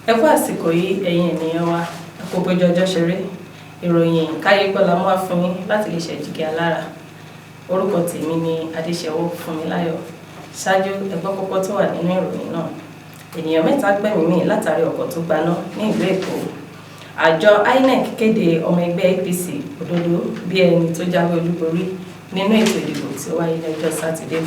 Ẹ kú àsìkò yìí, ẹ̀yin ènìyàn wa. Ẹ kú bójú ọjọ́ ṣeré. Ìròyìn káyé gbọ́ la mú wá fún yín láti lè ṣe Jígí Alára. Orúkọ tèmi ni Adéṣẹwọ́ Fúnmiláyọ̀. Ṣáájú, ẹ gbọ́ kókó tó wà nínú ìròyìn náà. Ènìyàn mẹ́ta gbẹ̀mí mì látàrí ọkọ̀ tó gbaná ní ìlú Èkó. Àjọ INEC kéde ọmọ ẹgbẹ́ APC Òdodo bí ẹni tó jáwé olúborí nínú ètò ìdìbò tí ó wáyé ní ọjọ́ Sátidé.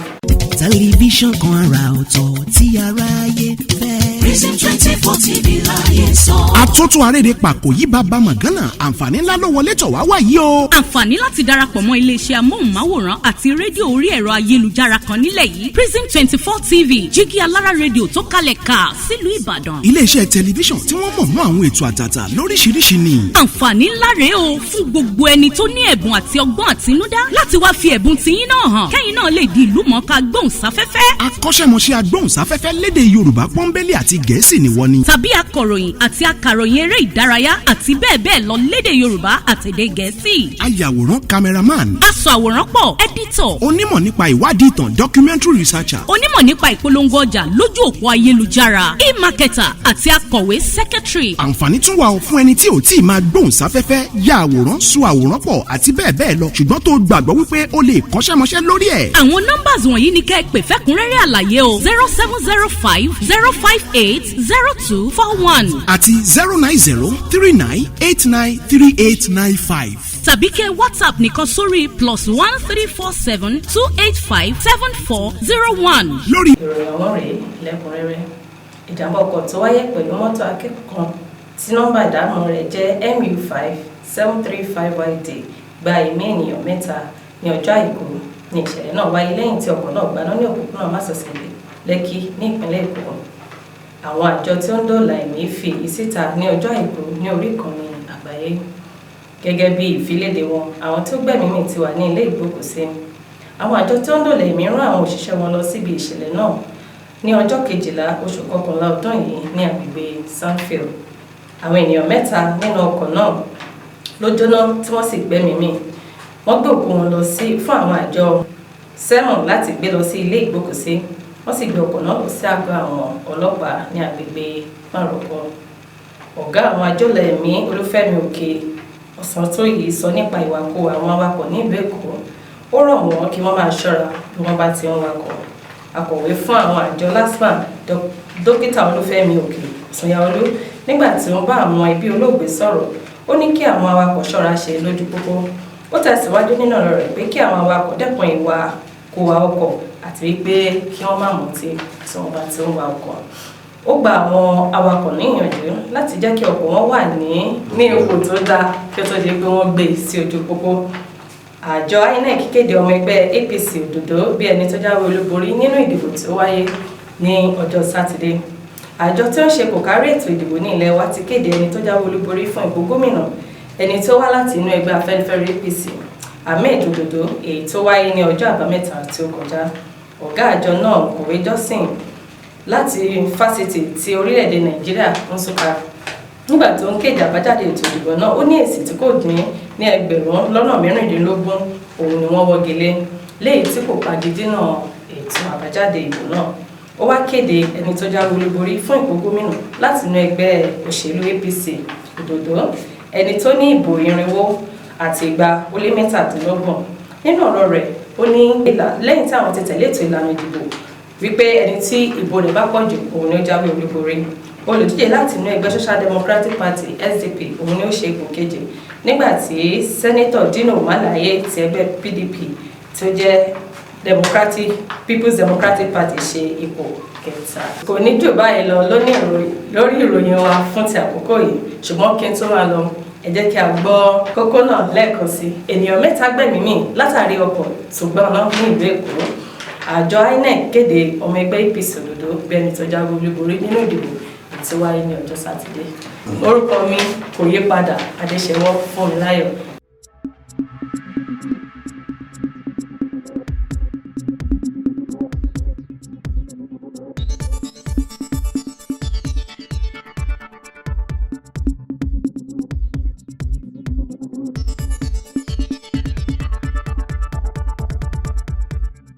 Tẹlifíṣàn kan àrà ọ̀tọ̀ tí aráyé fẹ́. Prism 24 TV láyé sọ. Àtúntò àrèrè pàkó yí bàbá mọ̀gánà, àǹfààní ńlá ló wọlé tọ̀ wá wá yìí o. Àǹfààní láti darapọ̀ mọ́ iléeṣẹ́ amóhùnmáwòrán àti rédíò orí ẹ̀rọ ayélujára kan nílẹ̀ yìí, Prism 24 TV, Jígí Alára Rédíò tó kalẹ̀ ká sílùú Ìbàdàn. Iléeṣẹ́ tẹlifíṣàn tí wọ́n mọ̀ mọ́ àwọn ètò àtàtà lóríṣiríṣi ni. Àǹfààní ńlá rèé o fún gbogbo ẹni tó ní ẹ̀bùn àti ọgbọ́n àtinúdá láti wá fi ẹ̀bùn tiyín náà hàn, kẹ́yìn náà lè di ìlú mọ̀ọ́ká gbóhùnsáfẹ́fẹ́. Akọ́ṣẹ́mọṣẹ́ agbóhùnsáfẹ́fẹ́ lédè Yorùbá pọ́nbélé àti Gẹ̀ẹ́sì ni wọ́n ní. Tàbí akọ̀ròyìn àti akàròyìn eré ìdárayá àti bẹ́ẹ̀ bẹ́ẹ̀ lọ lédè Yorùbá àtèdè Gẹ̀ẹ́sì. Ayàwòrán, cameraman. Aṣọ àwòrán pọ̀, editor. Onímọ̀ nípa ìwádìí ìtàn, documentary researcher. Onímọ̀ nípa ìpolongo ọjà lójú òpó ayélujára, e-marketer, àti akọ̀wé, secretary. Àǹfààní tún wà fún ẹni tí ò tí ì máa gbóhùnsáfẹ́fẹ́, ya àwòrán, sọ àwòrán pọ̀ àti bẹ́ẹ̀ bẹ́ẹ̀ lọ, ṣùgbọ́n tó gbàgbọ́ wípé ó lè kọ́ṣẹ́mọṣẹ́ lórí ẹ̀. Àwọn numbers wọ̀nyí ni kẹ́ ẹ pè fẹ́kúnrẹ́rẹ́ àlàyé o: 07050580241 àti 09039893895. Tàbí kẹ́ WhatsApp nìkan sórí +13472857401. Lórí. Ìròyìn ọ̀hún rèé lẹ́kùnrẹ́rẹ́. Ìjàmbá ọkọ̀ tó wáyé pẹ̀lú mọ́tò akẹ́kọ̀ọ́ kan tí nọ́mbà ìdámọ̀ rẹ̀ jẹ́ MU 5735 YD gba ẹ̀mí ènìyàn mẹ́ta ní ọjọ́ Àìkú. Ní ìṣẹ̀lẹ̀ náà wáyé lẹ́yìn tí ọkọ̀ náà gbaná ní òpópónà másosẹ̀ Lẹ́kì ní ìpínlẹ̀ Èkó. Àwọn àjọ tí ó ń dóòlà ẹ̀mí fi èyí síta ní ọjọ́ Àìkú ní orí ìkànnì àgbáyé. Gẹ́gẹ́ bí ìfiléde wọn, àwọn tó gbẹ̀mí mì ti wà ní ilé ìgbókùsí. Àwọn àjọ tí ó ń dóòlà ẹ̀mí rán àwọn òṣìṣẹ́ wọn lọ síbi ìṣẹ̀lẹ̀ náà ní ọjọ́ 12 oṣù kọkànlá ọdún yìí ní agbègbè Sandfield. Àwọn ènìyàn mẹ́ta nínú ọkọ̀ náà ló jóná tí wọ́n sì gbẹ́mìí mì. Wọ́n gbé òkú wọn lọ sí fún àwọn àjọ sẹ́mọ̀n láti gbé lọ sí ilé ìgbókùsí. Wọ́n sì gbé ọkọ̀ náà lọ sí àgọ́ àwọn ọlọ́pàá ní agbègbè Márùkọ. Ọ̀gá àwọn àjọlẹ̀ ẹ̀mí, Olúfẹ́mi Òkè Ọ̀sántóyè, sọ nípa ìwàkuwà àwọn awakọ̀ ní ìlú Èkó. Ó rọ̀ wọ́n kí wọ́n máa ṣọ́ra bí wọ́n bá ti ń wakọ̀. Akọ̀wé fún àwọn àjọ LASTMA, Dókítà Olúfẹ́mi Òkè Ọ̀sányàolú, nígbà tí ó ń bá àwọn ẹbí olóògbé sọ̀rọ̀, ó ní kí àwọn awakọ̀ ṣọ́ra ṣe lójú pópó. Ó tẹ̀síwájú nínú ọ̀rọ̀ rẹ̀ pé kí àwọn awakọ̀ dẹ́kun ìwà kòwà ọkọ̀ àti wípé kí wọ́n má mutí tí wọ́n bá ti ń wa ọkọ̀. Ó gba àwọn awakọ̀ níyànjú láti jẹ́ kí ọkọ̀ wọn wà ní ipò tó dáa kí ó tó di pé wọ́n gbé e sí ojú pópó. Àjọ INEC kéde ọmọ ẹgbẹ́ APC Òdòdó bí ẹni tó jáwé olúborí nínú ìdìbò tí ó wáyé ní ọjọ́ Sátidé. Àjọ tí ó ń ṣe kò kárí ètò ìdìbò ní ilẹ̀ wa ti kéde ẹni tó jáwé olúborí fún ipò gómìnà, ẹni tó wá láti inú ẹgbẹ́ Afẹ́nifẹ́re APC, Ahmed Òdòdó, èyí tó wáyé ní ọjọ́ Àbámẹ́ta tí ó kọjá. Ọ̀gá àjọ náà, Kọ̀wé Johnson láti Fásitì ti orílẹ̀-èdè Nàìjíríà, Nsukka, nígbà tó ń kéde àbájáde ètò ìdìbò náà, ó ní èsì tí kò dín ní 16,000 òun ni wọ́n wọ́gi lé, léyìí tí kò pagidínà ètò àbájáde ìbò náà. Ó wá kéde ẹni tó jáwé olúborí fún ipò gómìnà láti inú ẹgbẹ́ òṣèlú APC, Òdòdó, ẹni tó ní ìbò 227. Nínú ọ̀rọ̀ rẹ̀, ó ní lẹ́yìn tí àwọn ti tẹ̀lé ètò ìlànà ìdìbò wípé ẹni tí ìbò rẹ̀ bá pọ̀ jù òun ni ó jáwé olúborí. Olùdíje láti inú ẹgbẹ́ Social Democratic Party, SDP, òun ni ó ṣe ipò kejì, nígbà tí Sẹ́nẹ́tọ̀ Dino Melaye ti ẹgbẹ́ PDP, tí ó jẹ́ Democratic People's Democratic Party, ṣe ipò kẹta. Kò ní jù báyìí lọ lórí ìròyìn wa fún ti àkókò yìí, ṣùgbọ́n kí n tó máa lọ, ẹ jẹ́ kí a gbọ́ kókó náà lẹ́ẹ̀kan sí. Ènìyàn mẹ́ta gbẹ̀mí mì látàrí ọkọ̀ tó gbaná ní ìlú Èkó. Àjọ INEC kéde ọmọ ẹgbẹ́ APC Òdòdó bí ẹni tó jáwé olúborí nínú ìdìbò tí wáyé ní ọjọ́ Sátidé. Orúkọ mi kò yí padà, Adéṣẹwọ́ Fúnmiláyọ̀.